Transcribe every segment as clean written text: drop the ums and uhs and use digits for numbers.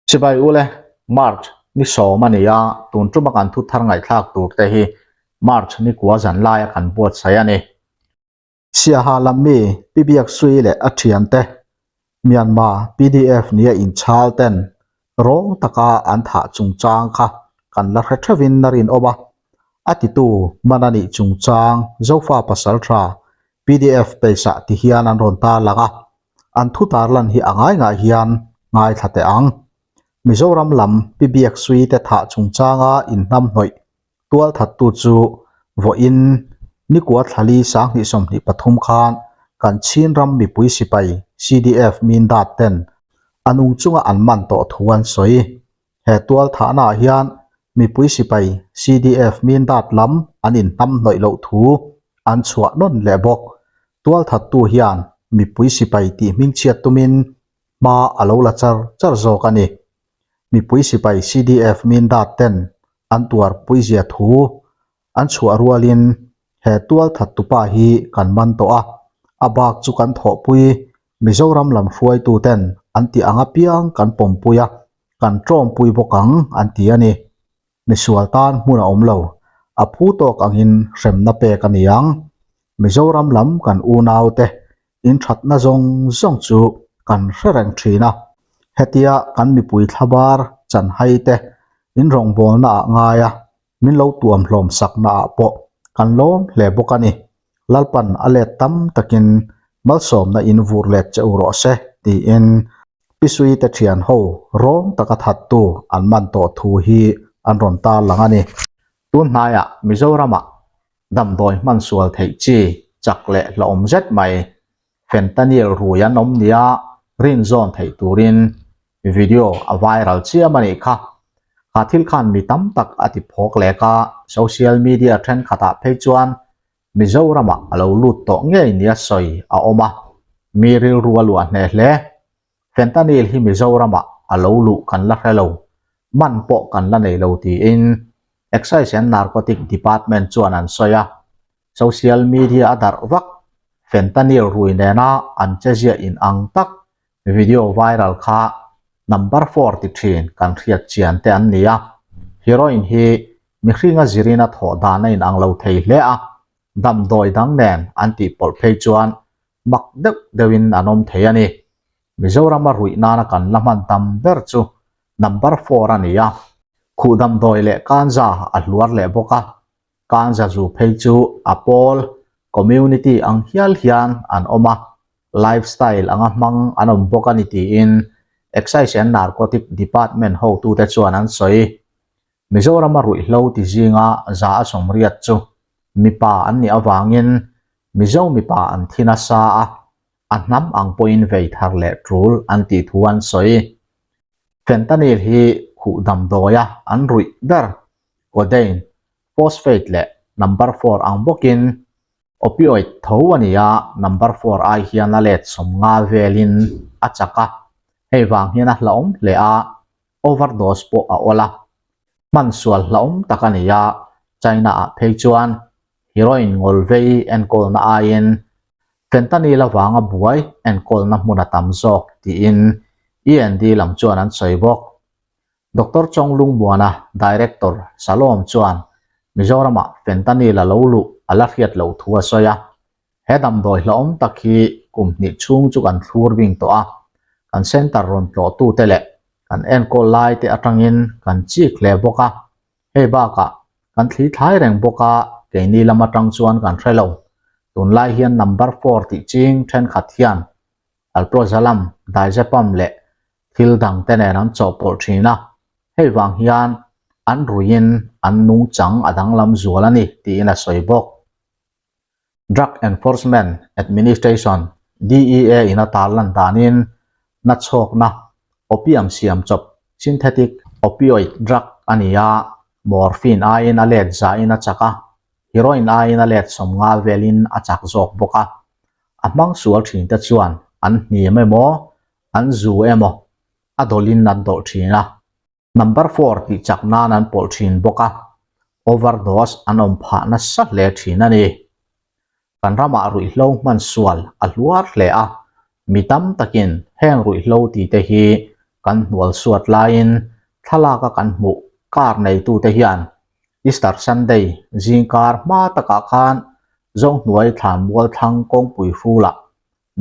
Chibai ule, March ni sawm a ni a, tun tuma kan thu thar ngaihthlak tur te hi March ni kua zan laia kan buatsaih a ni. Siaha lam mi Pi Biaksui leh a thiante Myanmar PDF nia inchhal ten rawng taka an thah chungchang kha kan la hre theuhin a rinawm a, a titu hman a nih chungchang Zofa Pasaltha PDF peisah ti hian an rawn tarlang a, an thu tarlan hi a ngai ngah hian ngaithla teh ang. Mizoram lam Pi Biaksui te thah chungchanga inhnamhnawih Tualthattu chu vawiin nikua thlali 2023 khan kan Chin ram mipui sipai CDF Mindat ten a nung chunga an man tawh thu an sawi. He tualthahnaah hian mipui sipai CDF Mindat lam an inhnamhnawih loh thu an chhuah nawn leh bawk. Tualthattu hian mipui sipai tih hmingchhiat tumin hma a lo la char char zawk a ni. Mipui sipai CDF Mindat ten an tuarpui zia thu an chhuah rualin he tualthat tupa hi kan man tawh a, a bak chu kan thawhpui Mizoram lam hruaitu ten an tih ang apiang kan pawmpui a, kan tawmpui bawk ang an ti a ni. Misual tan hmun a awm lo, a phu tawk angin hremna pek a ni ang. Mizoram lam kan unaute inthatna zawng zawng chu kan hre reng thin a, hetia kan mipui thlabar chanhai te in rawngbawlna ah ngai a, min lo tuam hlawm sakna ah pawh kan lawm hle bawk a ni. Lalpan a let tam takin malsawmna in vur let che u rawh se tiin Pisui te thian ho rawng taka thattu an man tawh thu hi an rawn tarlang a ni. Tun hnaiah Mizoramah damdawi hman sual theih chi chak leh hlauhawm zet mai fentanyl rui an awm nia rin zawn theih turin video a viral chiam a nih kha. Kha thil khan mi tam tak a ti phawk lek a, social media thenkhatah phei chuan Mizoramah a lo lut tawh ngei nia sawi a awm a, mi rilru a luah hneh hle. Fentanyl hi Mizoramah a lo luh kan la hre lo, man pawh kan la nei lo tiin Excise and Narcotic Department chuan an sawi a, social media a darh vak fentanyl rui nena an cheziah in ang tak video viral kha number four ti thin kan hriat chian te an ni a, heroin hi mihringa zirin a thawh dan a inang lo thei hle a, damdawi dang nen an tih pawlh phei chuan mak deuh deuhin an awm thei a ni. Mizorama ruih nana kan la hman tam ber chu number four a ni a, khuh damdawi leh kanza a hluar leh bawk a, kanza zu phei chu a pawl, community, ang hial hian an awm a, lifestyle anga hmang an awm bawk a ni tiin Excise and Narcotic Department hotute chuan an sawi. Mizorama ruihhlo ti zinga za a sawmriat chu mipa an nih avangin Mizo mipa an thi nasa a, a hnam ang pawhin vei thar leh tul an tih thu an sawi. Fentanyl hi khuh damdawia an ruih ber codeine, phosphate leh number four ang bawkin opioid tho a ni a, number four ai hian a let 50 velin a chak a, hei vang hian a hlauhawm hle a, overdose pawh a awl a, hman sual hlauhawm tak a ni a, China ah phei chuan heroin ngawl vei enkawlna aiin fentanyl avanga buai enkawlna hmun a tam zawk tiin END lam chuan an sawi bawk. Doctor Chong Lungmuana, Director, Salom chuan Mizoramah fentanyl a lo luh a la hriat loh thu a sawi a, He damdawi hlauhawm tak hi kum hnih chhung chu kan thlur bing tawh a, kan centre rawn tlawhtute leh kan enkawl lai te atangin kan chik hle bawk a, hei bakah kan thli thlai reng bawk a, keini lam atang chuan kan hre lo. Tunlai hian number four tih ching thenkhat hian Alprozalam, Diazepam leh thil dang te nen an chawhpawlh thin a, hei vang hian an ruiin an nungchang a danglam zual a ni tiin a sawi bawk. Drug Enforcement Administration, DEA, in a tarlan danin nachhawkna opium siam chawp, synthetic opioid drug, a ni a, morphine aiin a let zahin a chak a, heroin aiin a let 50 velin a chak zawk bawk a. A hmang sual thinte chuan an hniam emaw, an zu emaw a dawlhin an dawlh thin a. Number four tih chak nan an pawlh thin bawk a, overdose an awm phah nasa hle thin a ni. Kan ramah ruihhlo hman sual a hluar hle a, mi tam takin heng ruihhlo tite hi kan hnual suat laiin thlalak a kan hmuh car neitute hian Easter Sunday zingkar hma takah khan Zohnuai Thlanmual thlang kawngpui hrulah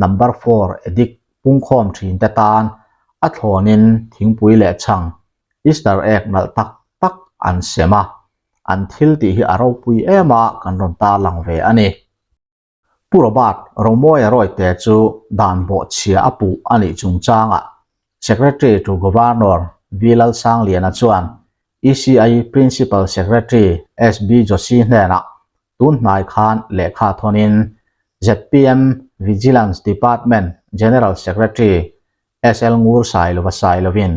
Number four addict pungkhawm thinte tan a thlawnin thingpui leh chhang Easter egg nalh tak tak an sem a, an thil tih hi a ropui em a kan rawn tarlang ve a ni. Pu Robert Romawia Rawite chu dan bawhchhia a puh a nih chungchangah Secretary to Governor V Lalsangliana chuan ECI Principal Secretary SB Joshi hnenah tun hnai khan lehkha thawnin zpm Vigilance Department General Secretary SL Ngur Sailova Sailovin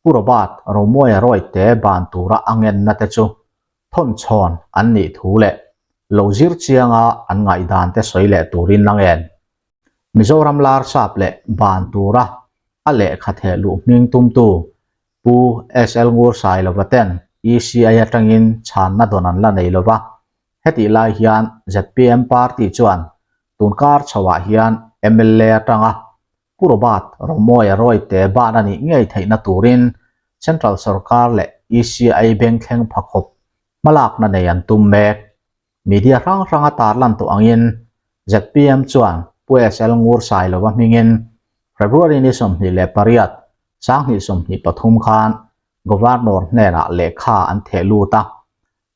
Pu Robert Romawia Rawite ban tura a ngenna te chu thawn chhawn an nih thu leh lo zir chianga an ngaihdan te sawi leh turin a ngen. Mizoram lar sap leh ban tura a lehkha theh luh hming tumtu Pu SL Ngur Sailova ten ECI atangin chhanna dawn an la nei lova, hetih lai hian zpm party chuan tunkar chhoah hian mla atanga Pu Robert Romawia Rawite ban a nih ngei theihna turin Central Sorkar leh ECI bengthleng pha khawp hmalakna nei an tum mek. Media hrang hranga tarlan tawh angin zpm chuan Pu SL Ngur Sailova hmingin February ni 28, 2023 khan Governor hnenah lehkha an theh lut a,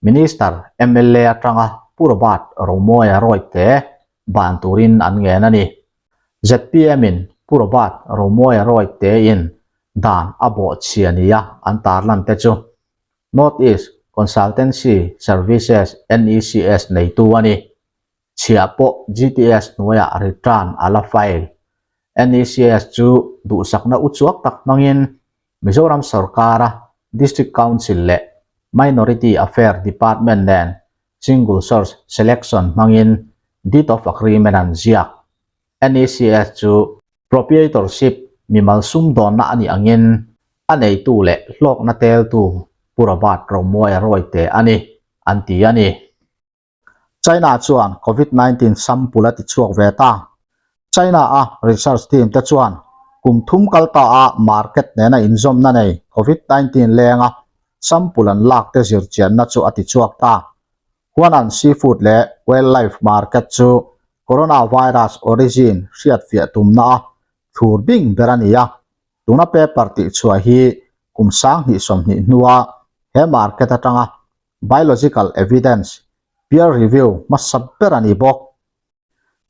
Minister mla atanga Pu Robert Romawia Rawite ban turin an ngen a ni. Zpm in Pu Robert Romawia Rawite in dan a bawhchhia nia an tarlan te chu North East Consultancy Services, NECS, neitu a ni. Chhiah pawh GTS hnuaiah return a la file. NECS chu duhsakna uchuak tak hmangin Mizoram sorkara District Council leh Minority Affair Department nen Single Source Selection hmangin Deed of Agreement an ziak. NECS chu Proprietorship mimal sumdawnna a nih angin a neitu leh hlawkna teltu Pu Robert Romawia Rawite a ni, an ti a ni. China chuan Covid 19 sample a ti chhuak ve ta. China-a research team te chuan kum thum kal ta a market nena inzawmna nei Covid 19 lenga sample an lak te zirchianna chu a ti chhuak ta. Huanan Seafood leh Wildlife Market chu Coronavirus origin hriatfiah tumna a thlur bing ber a ni a, tuna paper tihchhuah hi kum 2020 hnua he market atanga biological evidence peer review hmasa ber a ni bawk.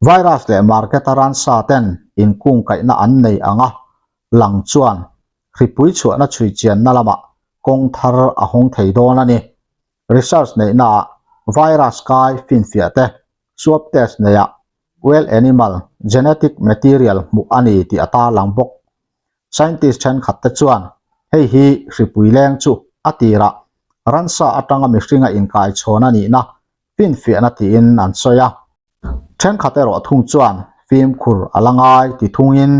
Virus leh market-a ransa ten inkungkaihna an nei ang a, lang chuan hripui chhuahna chhuichianna lamah kawng thar a hawng thei dawn a ni. Research neihnaah virus kai finfiah te, swab test neiah wild animal genetic material hmuh a ni tih a tarlang bawk. Scientist thenkhat te chuan hei hi hripui leng chu a tirah ransa atanga mihringa inkaichhawn a nihna finfiahna tiin an sawi a. Thenkhat erawh thung chuan fimkhur a la ngai ti thungin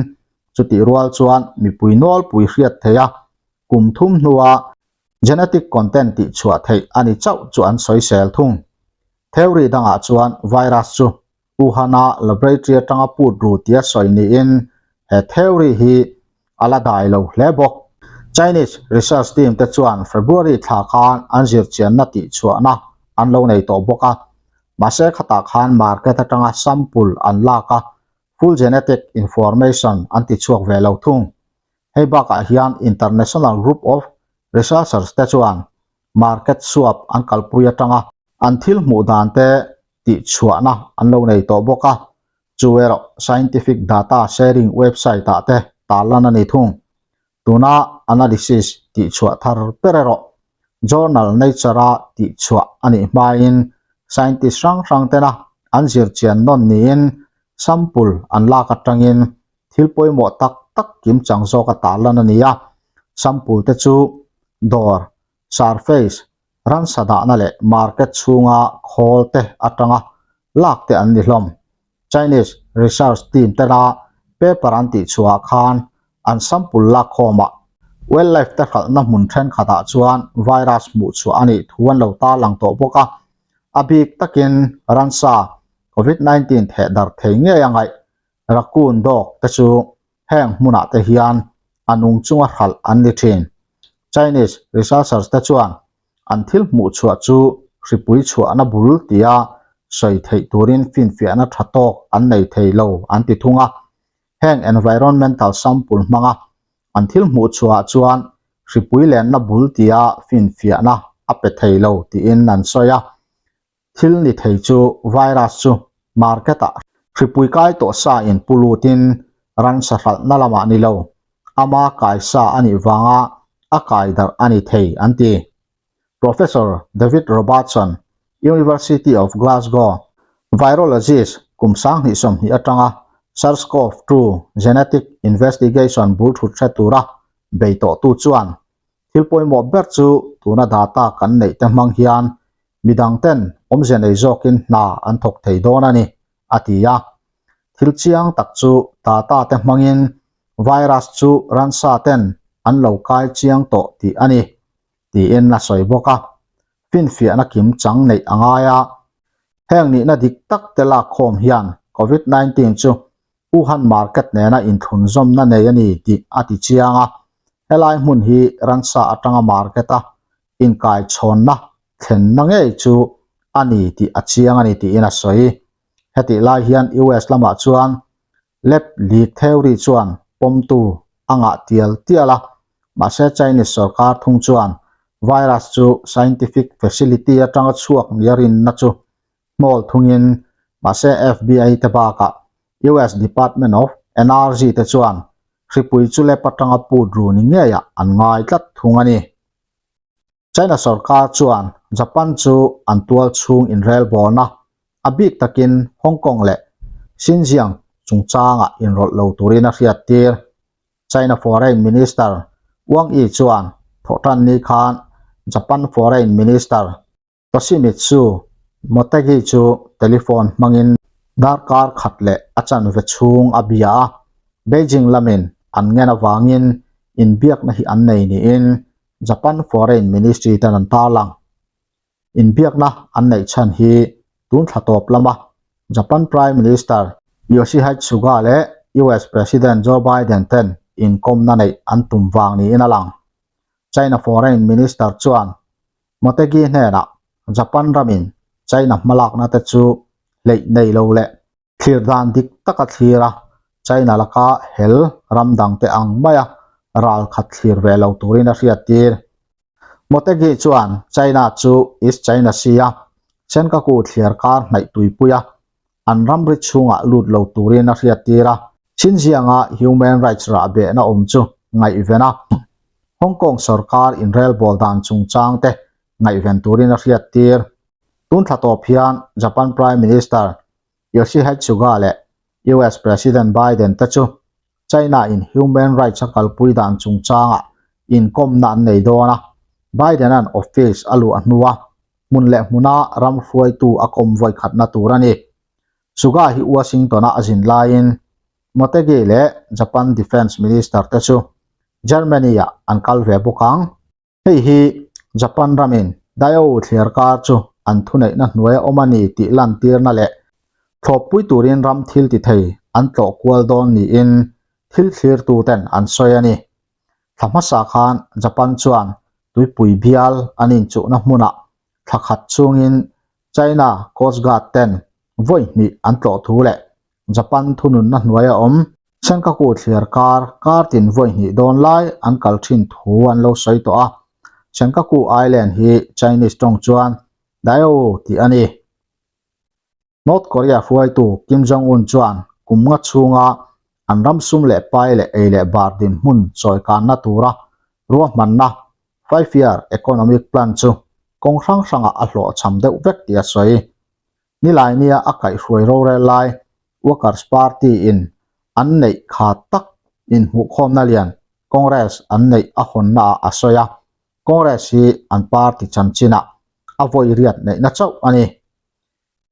chutih rual chuan mipui nawlpui hriat theih a kum thum hnua Genetic content tih chhuah theih a ni chauh chu an sawisel thung. Theory dangah chuan virus chu Wuhan-a laboratory atanga put ru tia sawi niin he theory hi a la dai lo hle bawk. Chinese research team te chuan February thla khan an zirchianna tih chhuahna an lo nei tawh bawk a, mahse khatah khan market atanga sample an lak a, full genetic information an ti chhuak ve lo thung. Hei bakah hian International Group of Researchers te chuan market swab an kalpui atanga an thil hmuh dan te tihchhuahna an lo nei tawh bawk a, chu erawh scientific data sharing website ah te tarlan a ni thung. Tuna analysis tihchhuah thar ber erawh journal Nature a tihchhuah a nih hmain scientist hrang hrang tena an zirchian nawn niin sample an lak atangin Thil pawimawh tak tak kim chang zawka tarlan a ni a, sample te chu dawr, surface, ransa dahna leh market chhunga khawl te atanga lak te an ni hlawm. Chinese research team tena paper an tihchhuahah khan an sample lakkhawmah wildlife te hralhna hmun thenkhatah chuan virus hmuhchhuah a nih thu an lo tarlang tawh bawk a, a bik takin ransa covid 19 theh darh thei ngei a ngaih Raccoon dog te chu heng hmunah te hian a nung chunga hralh an ni thin. Chinese researchers te chuan an thil hmuh chhuah chu hripui chhuahna bul tia sawi theih turin finfiahna tha tawk an nei thei lo an ti thung a. Heng environmental sample hmanga an thil hmuh chhuahah chuan hripui lenna bul tia finfiahna a pe thei lo tiin an sawi a. Thil ni thei chu virus chu market ah hripui kai tawh sa in pu lutin ransa hralhna lamah ni lo, ama kai sa a nih vanga a kai darh a ni thei an ti. Professor David Robertson, University of Glasgow virologist kum 2020 atanga SARS-CoV-2 genetic investigation bul thut hre tura bei tawhtu chuan thil pawimawh ber chu tuna data kan neih te hmang hian Midang ten awmze nei zawkin hna an thawk thei dawn a ni, a ti a. Thil chiang tak chu data te hmangin virus chu ransa ten an lo kai chiang tawh tih a ni, tiin a sawi bawk a. Finfiahna kim chang neih a ngai a. Heng nihna dik tak te lak khawm hian Covid 19 chu Wuhan market nena inthlunzawmna nei a ni tih a ti chiang a. Helai hmun hi ransa atanga market a inkaichhawnna thlenna ngei chu a ni tih a chiang a ni tiin a sawi. Hetih lai hian US lamah chuan lab leak theory chuan pawmtu a ngah tial tial a, mahse Chinese sorkar thung chuan virus chu scientific facility atanga chhuak nia rinna chu hnawl thungin mahse FBI te bakah US Department of Energy te chuan hripui chu lab atanga put ru ni ngeiah an ngai tlat thung a ni. China sorkar chuan Japan chu an tual chhung inrelbawlna, a bik takin Hong Kong leh Xinjiang chungchangah inrawlh lo turin a hriattir. China Foreign Minister Wang Yi chuan thawhtanni khan Japan Foreign Minister Toshimitsu Motegi chu telephone hmangin darkar khat leh a chanve chhung a bia a, Beijing lamin an ngen avangin inbiakna hi an nei niin Japan Foreign Ministry ten an tarlang. Inbiakna an neih chhan hi tun thla tawp lama Japan Prime Minister Yoshihide Suga leh US President Joe Biden ten inkawmna neih an tum vang niin a lang. China Foreign Minister chuan Motegi hnenah Japan ramin China hmalakna te chu hleih nei lo leh thlir dan dik taka thlir a, China laka hel ram dangte ang maia ral khat thlir ve lo turin a hriattir. Motegi chuan China chu East China Sea-a Senkaku thliar kar hnaih tuipui a, an ramri chhungah lut lo turin a hriattir a. Xinjiang-a human rights rahbehna awm chu ngaihven a, Hong Kong sorkar inrelbawl dan chungchang te ngaihven turin a hriattir. Tun thla tawp hian Japan Prime Minister Yoshihide Suga leh US President Biden te chu China-in human rights a kalpui dan chungchangah inkawmna an nei dawn a, Biden-a'n office a luah hnua hmun leh hmuna ram hruaitu a kawm vawi khatna tur a ni. Suga hi Washington-a a zin laiin Motegi leh Japan Defence Minister te chu Germany-ah an kal ve bawk ang. Hei hi Japan ramin Daewoo thliar kar chu an thuneihna hnuaia awm a ni tih lantirna leh thlawppui turin ram thil ti thei an tlawh kual dawn niin thil thlirtuten an sawi a ni. Thla hmasa khan Japan chuan tuipui bial an inchuhna hmunah thla khat chungin China Coast Guard ten vawi hnih an tlawh thu leh Japan thununna hnuaia awm Senkaku thliar kar kar tin vawi hnih dawn lai an kal thin thu an lo sawi tawh a. Senkaku Island hi Chinese tawng chuan Diaoyu tih a ni. North Korea hruaitu Kim Jong-un chuan kum nga chhunga an ram sum leh pai leh ei leh bar dinhmun chawikanna tura ruahmanna Five-Year Economic Plan chu kawng hrang hrangah a hlawhchham deuh vek tih a sawi. Nilainia a kaihhruai rorel lai Workers Party in an neih kha tak inhmuhkhawmna lian Congress an neih a hawnnaah a sawi a, Congress hi an party chanchinah a vawi riat neihna chauh a ni.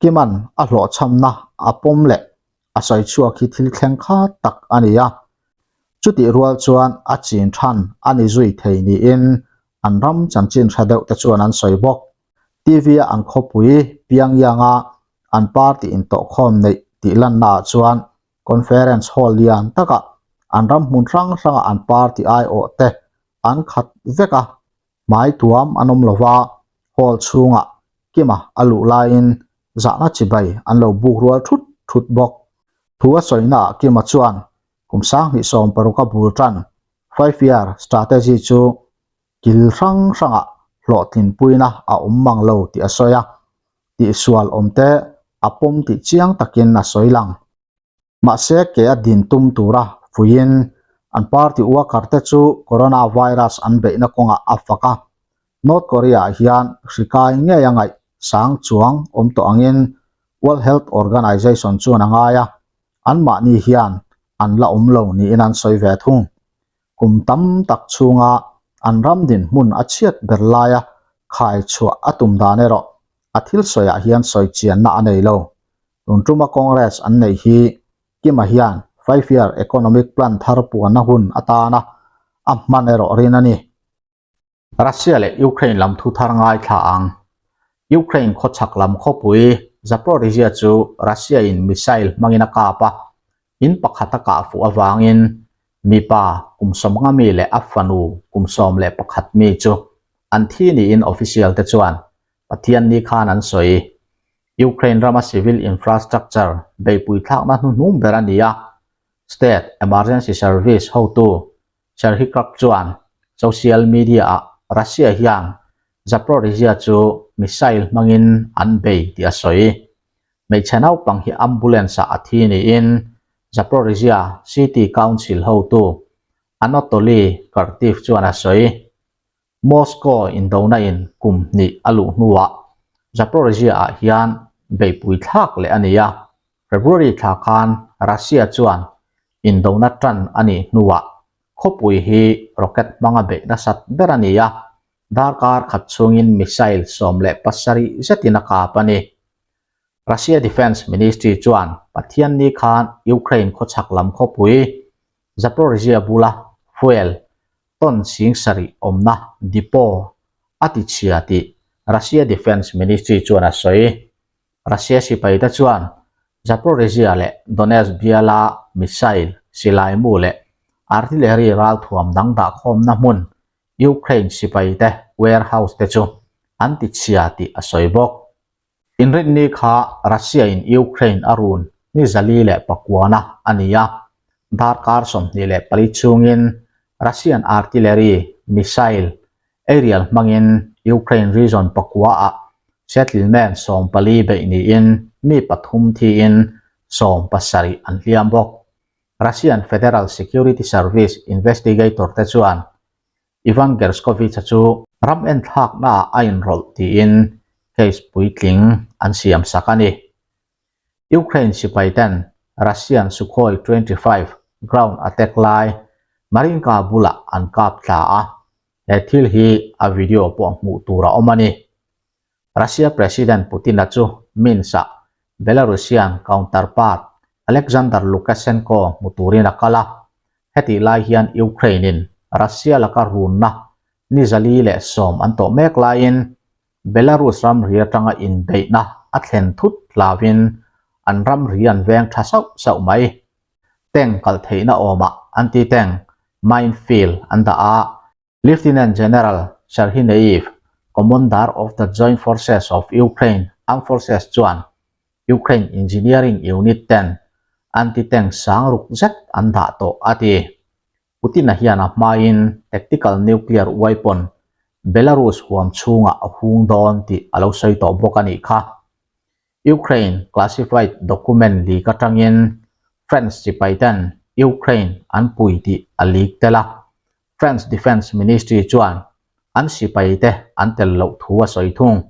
Kiman a hlawhchhamna a pawm leh a sawi chhuak hi thil thleng kha tak a ni a, chutih rual chuan a chin than a ni zui thei niin an ram chanchin hre deuh te chuan an sawi bawk. TV-a an khawpui Pyongyang-a an party intawhkhawm neih tih lannaah chuan conference hall lian takah An ram hmun hrang hranga an party aiawh te an khat vek a, hmai tuam an awm lo va, hall chhungah Kima a luh laiin zahna chibai an lo buk rual thut thut bawk. Thu a sawinaah Kima chuan kum 2016 a bul tan Five-year strategy chu kil hrang hrangah hlawhtlinpuina a awm mang lo tih a sawi a, tihsual awmte a pawm tih chiang takin a sawi lang. Mahse ke a din tum tura fuiin an party worker te chu coronavirus an beihna kawngah a fak a. North Korea ah hian hri kai ngei a ngaih sang chuang awm tawh angin World Health Organization chuan a ngai a, anmahni hian an la awm lo niin an sawi ve thung. Kum tam tak chhunga an ram dinhmun a chhiat ber laia khai chhuah a tum dan erawh a thil sawiah hian sawi chianna a nei lo. Tun tuma Congress an neih hi Kima hian Five-Year Economic Plan thar puanna hun atana a hman erawh rin a ni. Russia leh Ukraine lam thu thar ngaithla ang. Ukraine khawchhak lam khawpui Zaporizhzhia chu Russia-in missile hmangin a kap a, in pakhat a kah fuh avangin mipa kum 50 mi leh a fanu kum 11 mi chu an thi niin official te chuan Pathianni khan an sawi. Ukraine rama civil infrastructure beihpui thlakna hnuhnung ber a ni a, State Emergency Service hotu Serhiy Kruk chuan social media-ah Russia hian Zaporizhzhia chu missile hmangin an bei tih a sawi. Hmeichhe naupang hi ambulance-ah a thi niin Zaporizhzhia City Council hotu Anatoly Kartiv chuan a sawi. Moscow indona in kum hnih a luh hnuah Zaporizhzhia-ah hian beihpui thlak leh a ni a, February thla khan Russia chuan indona tan a nih hnuah khawpui hi rocket hmanga beih nasat ber a ni a, darkar khat chhungin missile 17 zetin a kap a ni. Russia Defence Ministry chuan Pathianni khan Ukraine khawchhak lam khawpui Zaporizhzhia bula fuel ton 7000 awmna depot a ti chhia tih Russia Defence Ministry chuan a sawi. Russia sipaite chuan Zaporizhzhia leh Donetsk biala missile, silaimu leh artillery ralthuam dang dahkhawmna hmun Ukraine sipaite warehouse te chu an ti chhia tih a sawi bawk. Inrinni kha Russia-in Ukraine a run ni 409 a ni a, darkar 24 chhungin Russian artillery, missile, aerial hmangin Ukraine region pakuaah settlement 14 beih niin mi pathum thiin 70 an hliam bawk. Russian Federal Security Service investigator te chuan Ivan Gershkovich-a chu ram enthlaknaah a inrawlh tiin case puitling an siamsak a ni. Ukraine sipaiten Russian Sukhoi 25 ground attack lai Marinka bulah an kap tla a, he thil hi a video pawh hmuh tur a awm a ni. Russia President Putin-a chu Minsk-ah Belarusian counterpart Alexander Lukashenko hmu turin a kal a, hetih lai hian Ukraine-in Russia laka runna ni 410 an tawh mek laiin Belarus ramri atanga inbeihna a thlen thut hlauhin an ramri an veng tha sauh sauh mai. Tank kalh theihna awmah anti-tank minefield an dah a, Lieutenant General Serhiy Neyev, Commander of the Joint Forces of Ukraine Armed Forces chuan Ukraine Engineering Unit ten anti-tank 6000 zet an dah tawh a ti. Putin-a hian a hmain tactical nuclear weapon Belarus huam chhungah a hung dawn tih a lo sawi tawh bawk a nih kha. Ukraine classified document leak atangin France sipaiten Ukraine an pui tih a leak tel a, France Defence Ministry chuan an sipaite an tel loh thu a sawi thung.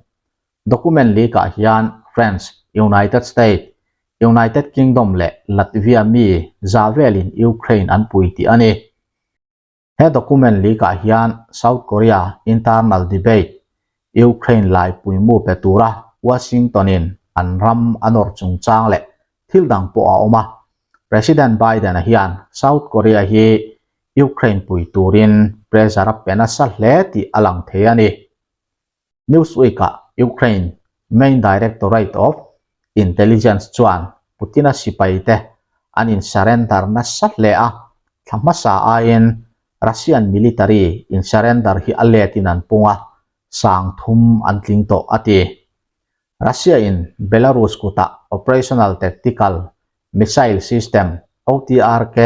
Document leak-ah hian France, United States, United Kingdom leh Latvia mi za velin Ukraine an pui tih a ni. He document leak-ah hian South Korea internal debate, Ukraine laipui mu pe tura Washington-in an ram a nawr chungchang leh thil dang pawh a awm a. President Biden-a hian South Korea hi Ukraine pui turin pressure a pe nasa hle tih a lang thei a ni. Newsweek-ah Ukraine Main Directorate of Intelligence chuan Putin-a sipaite an in surrender nasa hle a, thla. Thla hmasa aiin Russian military in surrender hi a let in an pung a, 3000 an tling tawh a ti. Russia in Belarus kutah Operational Tactical Missile System, OTRK,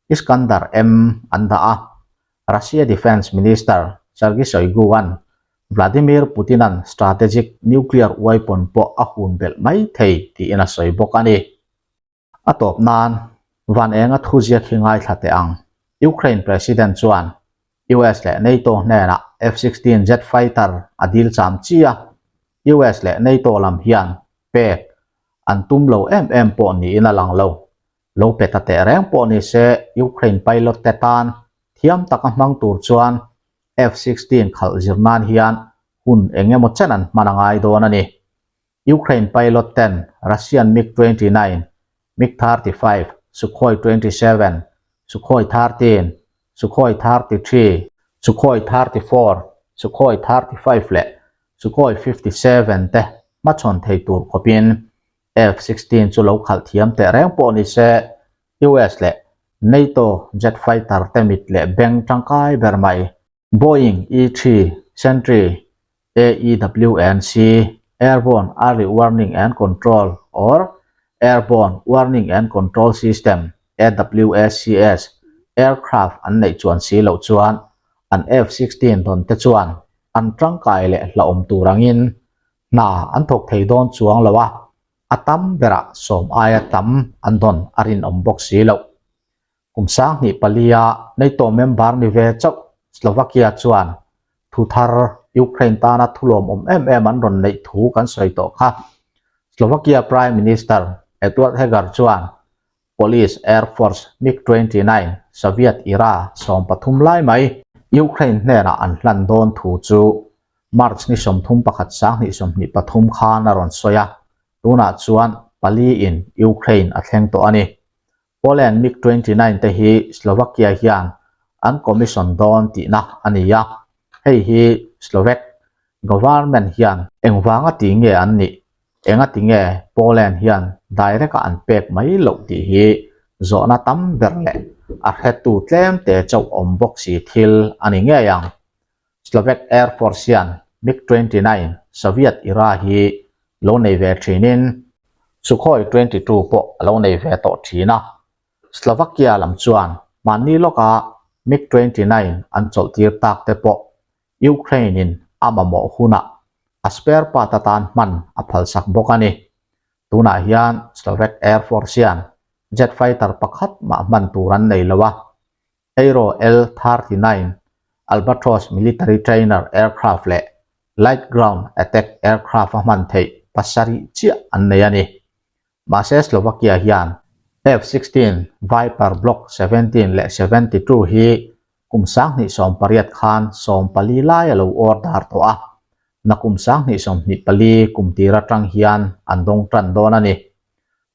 Iskander-M an dah a, Russia Defence Minister Sergei Shoigu-a'n Vladimir Putin-a'n strategic nuclear weapon pawh a hun belh mai thei tiin a sawi bawk a ni. A tawp nan, Van Enga thu ziak hi ngaithla teh ang. Ukraine President chuan US leh NATO hnenah F-16 jet fighter a dil cham chi a, US leh NATO lam hian pek an tum lo em em pawh niin a lang lo. Lo pe ta teh reng pawh ni se Ukraine pilot te tan thiam taka hmang tur chuan F-16 khalh zir nan hian hun eng emaw chen an hman a ngai dawn a ni. Ukraine pilot ten Russian MiG-29, MiG-35, Sukhoi 27, Sukhoi 13, Sukhoi 33, Sukhoi 34, Sukhoi 35 leh Sukhoi 57 te hmachhawn thei tur khawpin F-16 chu lo khalh thiam teh reng pawh ni se, US leh NATO jet fighter te mit leh beng tangkai ber mai. Boeing E-3 Sentry AEWNC, Airborne Early Warning and Control or Airborne Warning and Control System, AWACS, aircraft an neih chuan si loh chuan an F-16 dawn te chuan an tangkai leh hlauhawm tur angin hna an thawk thei dawn chuang lo a, a tam berah sawm aia tam an dawn a rinawm bawk si loh. Kum 2004-a NATO member ni ve chauh Slovakia chuan thu thar Ukraine tana thulawmawm em em an rawn neih thu kan sawi tawh kha. Slovakia Prime Minister Eduard Heger chuan Polish Air Force MiG-29 Soviet era 13 lai mai Ukraine hnenah an hlan dawn thu chu March ni 31 2023 khan a rawn sawi a, tunah chuan pali in Ukraine a thleng tawh a ni. Poland MiG-29 te hi Slovakia hian an commission dawn tihna a ni a, hei hi Slovak government hian engvanga ti nge an nih, enga ti nge Poland hian direct-a an pek mai loh tih hi zawhna tam ber leh a hretu tlem te chauh awm bawk si thil a ni ngei ang. Slovak Air Force hian MiG-29 Soviet era hi lo nei ve thinin Sukhoi 22 pawh a lo nei ve tawh thin a. Slovakia lam chuan mahni lawka MiG-29 an chawlhtir tak te pawh Ukraine-in a mamawh hunah a spare part atan hman a phalsak bawk a ni. Tunah hian Slovak Air Force hian jet fighter pakhat mah hman tur an nei lo a, Aero L-39 Albatros military trainer aircraft leh light ground attack aircraft a hman theih pasarih chiah an nei a ni. Mahse Slovakia hian F-16 Viper Block 17 leh 72 hi kum 2018 khan 14 lai a lo order tawh a, na kum 2024 kum tir atang hian an dawng tan dawn a ni.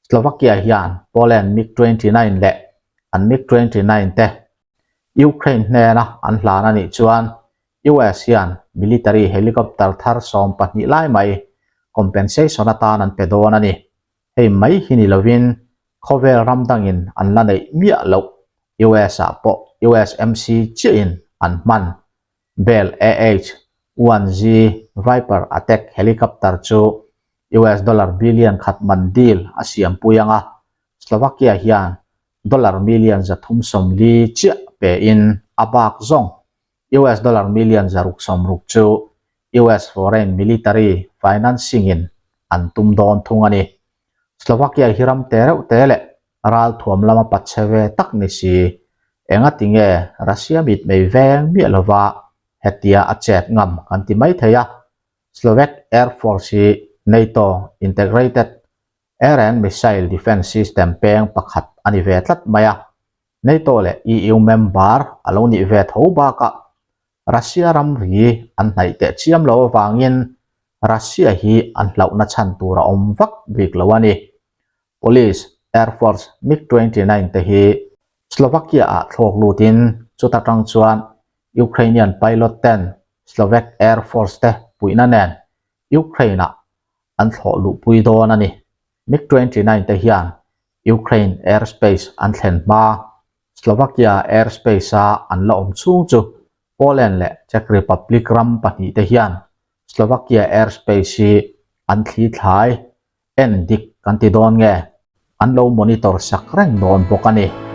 Slovakia hian Poland MiG-29 leh an MiG-29 te Ukraine hnena an hlan a nih chuan US hian military helicopter thar 12 lai mai compensation atan an pe dawn a ni. Hei mai hi ni lovin khawvel ram dangin an la neih miah loh US ah pawh USMC chiahin an hman Bell AH-1Z Viper attack helicopter chu US dollar billion khat man deal a siampui ang a, Slovakia hian dollar million 340 chiah pein a bak zawng US dollar million 660 chu US foreign military financing in an tum dawn thung a ni. Slovakia hi ram te reuh te leh ralthuam lama pachhe ve tak ni si, enga ti nge Russia mit mei veng miah lova hetia a chet ngam kan ti mai thei a, Slovak Air Force hi NATO Integrated Air and Missile Defence System peng pakhat a ni ve tlat mai a, NATO leh EU member a lo nih ve tho bakah Russia ramri an hnaih teh chiam lo avangin Russia hi an hlauhna chhan tur a awm vak bik lo a ni. Police Air Force MiG-29 te hi Slovakia-ah thlawk lutin chuta tang chuan Ukrainian pilot ten Slovak Air Force te puihna nen Ukraine-ah an thlawh luhpui dawn a ni. MiG-29 te hian Ukraine airspace an thlen hma. Slovakia airspace-a an la awm chhung chu Poland leh Czech Republic ram pahnihte hian Slovakia airspace hi an thli thlai en dik kan ti dawn nge? An lo monitor sak reng dawn bawk a ni.